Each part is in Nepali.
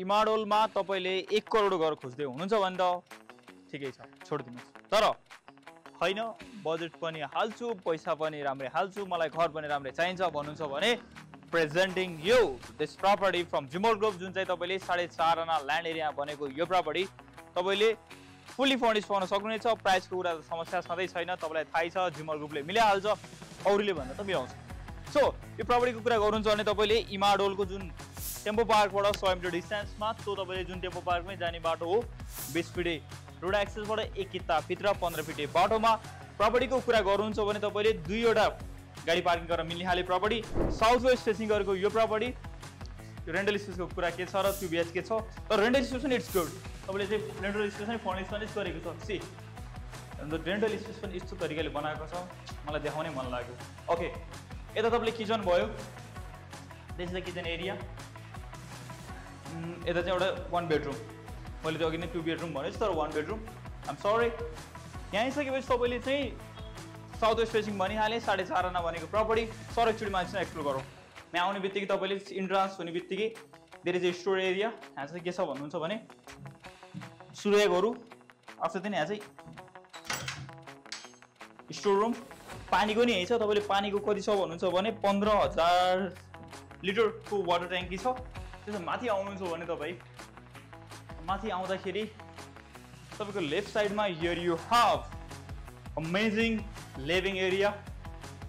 इमाडोलमा तपाईले 1 करोड घर खोज्दै हुनुहुन्छ भने त ठिकै छ छोड्दिनुस् तर हैन बजेट पनि हाल्छु पैसा पनि राम्रै हाल्छु मलाई घर पनि राम्रै चाहिन्छ भन्नुहुन्छ भने presenting you this property from Jimal group जुन चाहिँ तपाईले 4.5 आना ल्यान्ड एरिया बनेको यो प्रपर्टी तपाईले फुल्ली फर्निश पाउन सक्नुहुनेछ प्राइसको कुरा समस्या सधैँ छैन तपाईलाई थाहै छ जिमल ग्रुपले मिलाइहाल्छ औरीले भन्दा त मिलाउँछ सो यो प्रपर्टीको कुरा गर्नुहुन्छ भने तपाईले इमाडोलको जुन टेम्पो पार्कबाट 100 मिटर डिस्टेन्समा तो तपाईले जुन टेम्पो पार्कमै जाने बाटो हो 20 फिटे रोड एक्सेसबाट 1 किता भित्र 15 फिटे बाटोमा प्रपर्टीको कुरा गर्नुहुन्छ भने तपाईले 2 वटा गाडी पार्किङ गर्न मिल्ने खाले प्रपर्टी साउथ वेस्ट फेसिङ गरेको यो प्रपर्टी रेन्टल स्पेसको कुरा के छ र 2 BHK छ तर रेन्टल स्पेस पनि इट्स गुड तपाईले चाहिँ रेन्टल स्पेस नै फर्निश गरेको छ सी अन्त रेन्टल स्पेस पनि यस्तो तरिकाले बनाएको छ मलाई देखाउनै मन लाग्यो ओके यता तपाईले किचन भयो this is the kitchen area यता चाहिँ एउटा 1 बेडरुम मैले त अघि नै 2 बेडरुम भनेछु तर 1 बेडरुम आइ एम सरी यहाँ आइसकेपछि तपाईले चाहिँ साउथ वेस्ट फेसिङ भनिहाले 4.5 आना भनेको प्रपर्टी सर एकचोटि मान्छे एक्सप्लोर गरौँ यहाँ आउने बित्तिकै तपाईले इन्ट्रान्स हुने बित्तिकै there is a store area यहाँ चाहिँ के छ भन्नुहुन्छ भने सुरुवात आफ्टर चाहिँ यहाँ चाहिँ स्टोर रुम पानीको नि यही छ तपाईले पानीको कति छ भन्नुहुन्छ भने 15,000 लिटरको वाटर ट्याङ्की छ त्यसो माथि आउनुहुन्छ भने तपाई माथि आउँदाखेरि तपाईको लेफ्ट साइडमा here you have amazing living area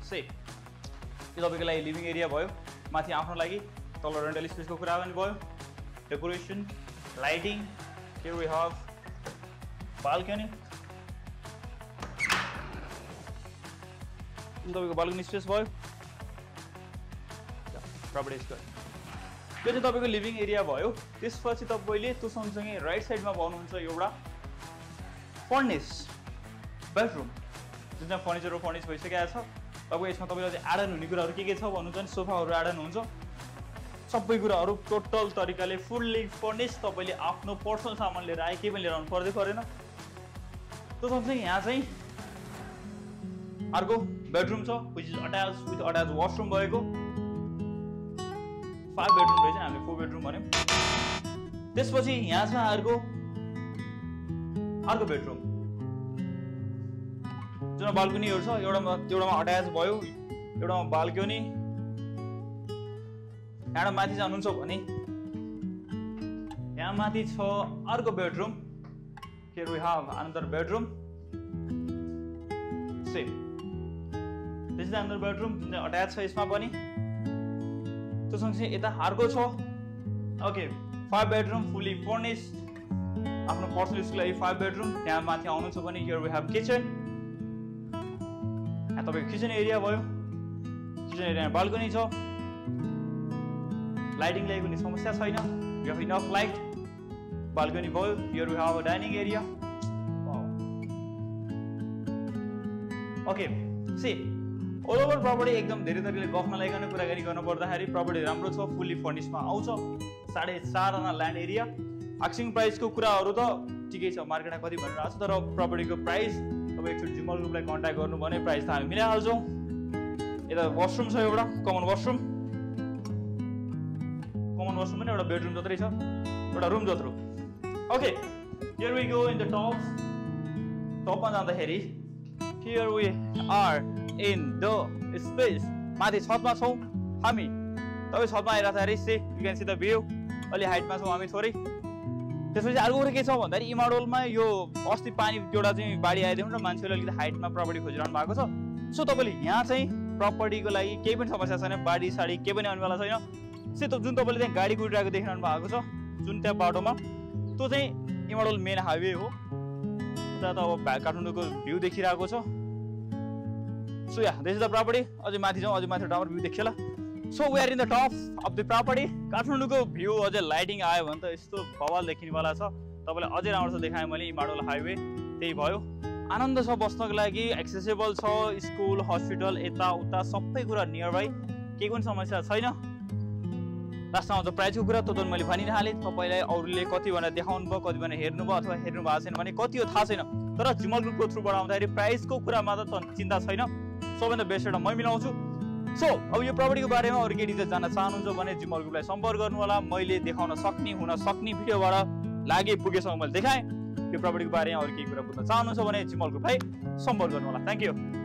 say यो तपाईको लागि लिभिङ एरिया भयो माथि आफ्नो लागि तल रेन्टल स्पेसको कुरा पनि भयो decoration lighting here we have balcony तपाईको बाल्कनी स्पेस भयो प्रपर्टी स्क्वायर यो चाहिँ तपाईको लिभिङ एरिया भयो त्यसपछि तपाईले त्यो सँगसँगै राइट साइडमा पाउनुहुन्छ एउटा फर्निश बेडरुम जुन चाहिँ फर्निचर फर्निश भइसकेको छ अब यसमा तपाईलाई चाहिँ एडन हुने कुराहरु के छ भन्नुहुन्छ भने सोफाहरु एडन हुन्छ सबै कुराहरु टोटल तरिकाले फुल्ली फर्निश तपाईले आफ्नो पर्सनल सामान लिएर आए के पनि लिएर आउनु पर्दैन त्यो सँगसँगै यहाँ चाहिँ अर्को बेडरुम छ which is attach with attach washroom भएको 5 बेडरुम रहेछ हामीले 4 बेडरुम भन्यौं त्यसपछि यहाँ छ अर्को बेडरुम जुन बाल्कनीहरु छ एउटामा अट्याच भयो एउटामा बाल्कनी यहाँ माथि जानुहुन्छ भने यहाँ माथि छ अर्को bedroom here we have another bedroom same this is another bedroom जुन अट्याच छ यसमा पनि त्यो सँगसँगै यता अर्को छ ओके 5 बेडरुम फुल्ली फर्निश्ड आफ्नो पर्सनल युजको लागि 5 बेडरुम त्यहाँ माथि आउनुहुन्छ भने हियर वी हैव किचन यहाँ तपाईको किचन एरिया भयो किचन एरियामा बाल्कनी छ लाइटिङ लागि कुनै समस्या छैन you have enough light balcony भयो here we have a dining area okay see all over property एकदम धेरै तरिकाले गफ नलाइकन कुराकानी गर्न पर्दाखेरि प्रपर्टी राम्रो छ फुल्ली फर्निशमा आउँछ 4.5 आना ल्यान्ड एरिया आक्सिङ प्राइसको कुराहरु त ठिकै छ मार्केटमा कति भनेर आछ तर प्रपर्टीको प्राइस अब एकचोटि जिमल ग्रुपलाई कन्ट्याक्ट गर्नु भने प्राइस त हामी मिलाइहाल्छौं यता वाशरुम छ एउटा कमन वाशरुम पनि एउटा बेडरुम जत्रै छ एउटा रुम जत्रो okay here we go in the टपमा जाँदाखेरि here we are in the space माथि छतमा छौं हामी तपाई छतमा आइराख्दाखेरि say you can see the view अलि हाइटमा छौं हामी थोरै त्यसपछि अर्को कुरा के छ भन्दाखेरि इमाडोलमा यो अस्ति पानी एउटा चाहिँ बाढी आइदियो र मान्छेले अलिकति हाइटमा प्रपर्टी खोजिरहनु भएको छ सो तपाईले यहाँ चाहिँ प्रपर्टीको लागि केही पनि समस्या छैन बाढी साडी केही पनि आउनेवाला छैन से जुन तपाईले त्यहाँ गाडी कुदिरहेको देखिरहनु भएको छ जुन त्यहाँ बाटोमा त्यो चाहिँ इमाडोल मेन हाइवे हो उता त अब काठमाडौँको भ्यू देखिरहेको छ so yeah this is the property अझै माथि जाउँ अझै माथि टावर भ्यू देखिएला so we are in the top of the property काठमाडौँको भ्यू अझै लाइटिङ आयो भने त यस्तो बवाल देखिनेवाला छ तपाईलाई अझै राम्रो देखाएँ मैले इमाडोल हाइवे त्यही भयो आनन्द छ बस्नको लागि एक्सेसिबल छ स्कुल हस्पिटल यता उता सबै कुरा नियर बाई केही पनि समस्या छैन लास्टमा आउँछ प्राइसको कुरा त मैले भनि नै हालेँ तपाईलाई अरूले कति भनेर देखाउनु भयो कति भनेर हेर्नु भयो अथवा हेर्नु भएको छैन भने कति हो थाहा छैन तर जिमल ग्रुपको थ्रुबाट आउँदाखेरि प्राइसको कुरामा त चिन्ता छैन सबैभन्दा बेस्ट एउटा मै मिलाउँछु सो अब यो प्रपर्टीको बारेमा अरू केही डिटेल्स जान्न चाहनुहुन्छ भने जिमल ग्रुपलाई सम्पर्क गर्नु होला। मैले देखाउन सक्ने हुन सक्ने भिडियोबाट लागे पुगेसम्म मैले देखाएँ। यो प्रपर्टीको बारेमा अरू केही कुरा बुझ्न चाहनुहुन्छ भने जिमल ग्रुपलाई सम्पर्क गर्नु होला। Thank you.